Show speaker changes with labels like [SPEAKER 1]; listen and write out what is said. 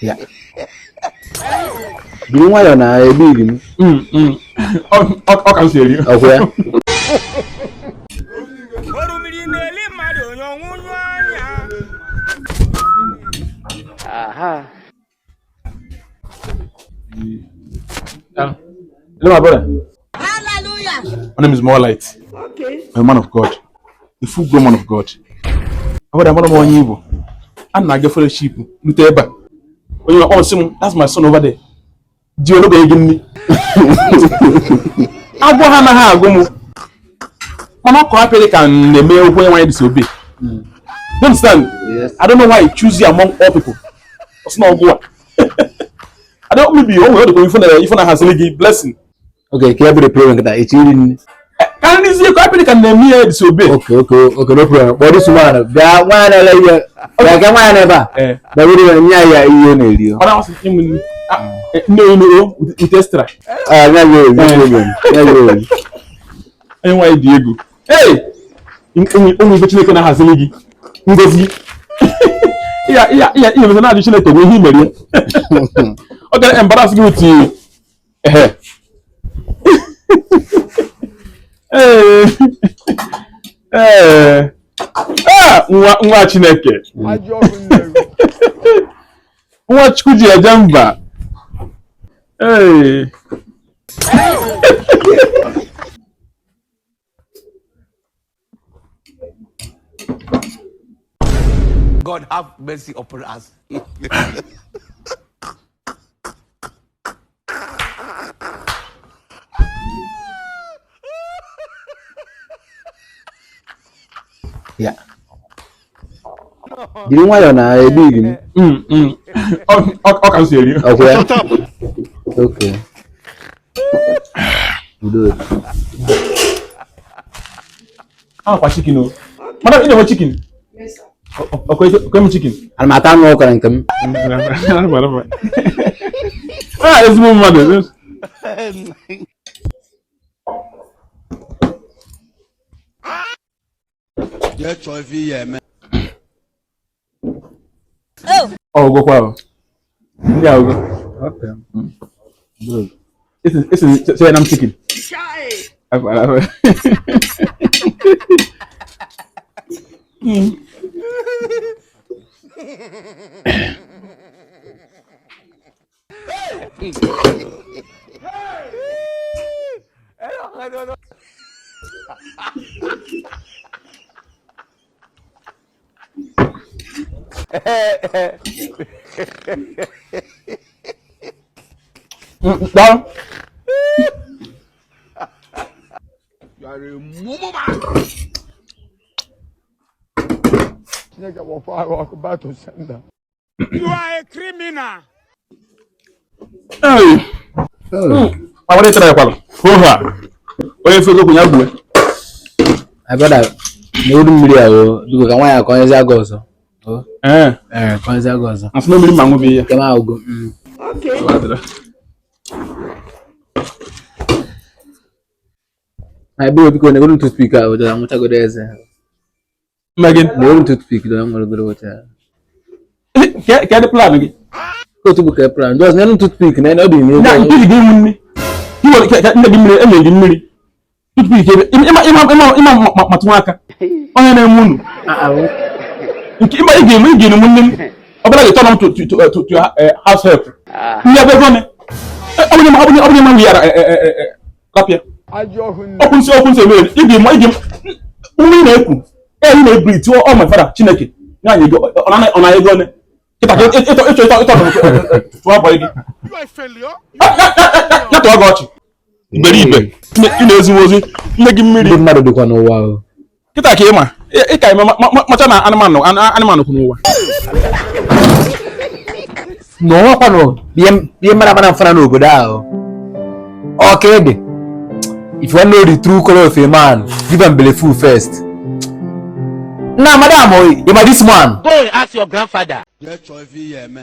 [SPEAKER 1] Ya. Jiri nwayọọ na egbughị m.
[SPEAKER 2] Ọ ka m si eri.
[SPEAKER 1] Ọkwa ya.
[SPEAKER 3] Orumiri na-eli mmadụ onye ọnwụnyụ anya.
[SPEAKER 2] Hello, my brother.
[SPEAKER 4] Hallelujah.
[SPEAKER 2] My name is More Light. Okay. I'm a man of God. A full grown man of God. My brother, I'm onye Igbo. A na-aga fellowship rute ebe a. Onye ọ sị m, that's my son over there. Ji onogo egi nri. Agwọ ha anaghị agụ m. Mana ọ kọrọ apịrị ka m na-eme okwu onye nwanyị disobey. You understand?
[SPEAKER 1] Yes.
[SPEAKER 2] I don't know why he choose you among all people. Ọ sị na ọgwụ a. I don't maybe o nwere ọ dịkwa ife na haziri gị blessing.
[SPEAKER 1] Okay, ka ya bụ the problem kịta, echi iri nri.
[SPEAKER 2] Ka nrizie ka apịrị ka m na-eme ihe disobey.
[SPEAKER 1] Okay, no problem. Kpọọ this woman, bịa nwaanyị na-ele ihe. Bịa ka nwaanyị na ebe a.
[SPEAKER 2] Eh.
[SPEAKER 1] Bịa were ya nye ya ihe ọ na-eri.
[SPEAKER 2] Ọ na-amasị ịmụ nri. Ah, nne onye o with extra.
[SPEAKER 1] Ah, nye ya eri, no problem. Nye ya eri.
[SPEAKER 2] Onye nwaanyị dị egwu. Hey! Ụmụ ife Chineke na-ahaziri gị. Ngozi. Iya iya iya iya mesa na-ajụ Chineke bụ ihe i mere ya. Ọ gara embarrass gị with ehe. Ee. Ee. Ah, nwa nwa Chineke. Nwa Chukwu ji eje mba. Ee.
[SPEAKER 5] God have mercy upon us.
[SPEAKER 1] Ya. Jiri nwayọọ na egbughị m.
[SPEAKER 2] Ọ ka m si eri.
[SPEAKER 1] Ọkwa ya. Okay. Udo.
[SPEAKER 2] Akwa chicken o. Madam, ị na-enwe chicken? Ọkwa m chicken.
[SPEAKER 1] Ana m ata anụ ọkara nke m.
[SPEAKER 2] Ah, ezigbo mmadụ.
[SPEAKER 5] Jee chọọ ife ihe eme.
[SPEAKER 2] Ọ ụgwọkwa o. Ndị a ụgwọ.
[SPEAKER 1] Okay. Udo.
[SPEAKER 2] Esi sị na m chicken. Afọ, afọ. Daalụ.
[SPEAKER 5] You are a mumu man.
[SPEAKER 6] Chineke kpọkwa ahụ ọkụ back to sender.
[SPEAKER 3] You are a criminal.
[SPEAKER 2] Hey.
[SPEAKER 1] Oh.
[SPEAKER 2] Awara ịtara ya kwala. Hoo ha. Onye fego okwu ya gbue.
[SPEAKER 1] My brother, na-eru mmiri a o. Biko ka nwaanyị akọnyezi agụ ọzọ. O.
[SPEAKER 2] Ee.
[SPEAKER 1] Eh, kọnyezi agụ ọzọ.
[SPEAKER 2] Asị na mmiri ma ṅụbe ya.
[SPEAKER 1] Nke m agụgo. My bro, biko na-egoro toothpick a o, nwụchagodo eze.
[SPEAKER 2] Mme gị.
[SPEAKER 1] Na-egoro toothpick dọrọ nwere weta.
[SPEAKER 2] Ka dị plan gị.
[SPEAKER 1] Otu bụ ka plan. Just nyere m toothpick na ọ dị n'ebe.
[SPEAKER 2] Na nke gị ịnwụ nri. Ị nwere ka nne gị mmiri enye gị mmiri. Tupu ike ebe ịma ịma ịma ịma matụ aka. Onye na-eme unu. Nke ịma ị ga-eme ị ga-eme nne m. Ọ bụla gị turn on to house help. Ndị ebe ego ne. Ọ bụrụ ma ọ bụrụ ọ bụrụ ma yara rapịa.
[SPEAKER 6] Ajọ ọhụ nne.
[SPEAKER 2] Okwu nsị okwu nsị emere ị ga-eme ị ga-eme nwa ị na-ekwu ee ị na-ebiri tụọ ọ my father Chineke nye anyị ego ọ na ego ne. Kịta ka ịtọ ịchọ ịtọ ịtọ tụọ abụọ gị.
[SPEAKER 5] You are a failure.
[SPEAKER 2] Ya tụọ gị ọchị. Iberibe ị na-eziwe ozi nne gị mmiri
[SPEAKER 1] Ndị mmadụ dịkwa n'ụwa o.
[SPEAKER 2] kịta ka ị ma ị ka eme macha na anụmanụ anụmanụ kwụ n'ụwa.
[SPEAKER 1] N'ọnwakwanụ ihe mara mara mfana n'obodo ahụ. Ọka dị. If you want know the true color of a man, give am belle full first. Nna madam, you ma this man.
[SPEAKER 7] Go and ask your grandfather.
[SPEAKER 5] Jee chọọ ife ihe eme.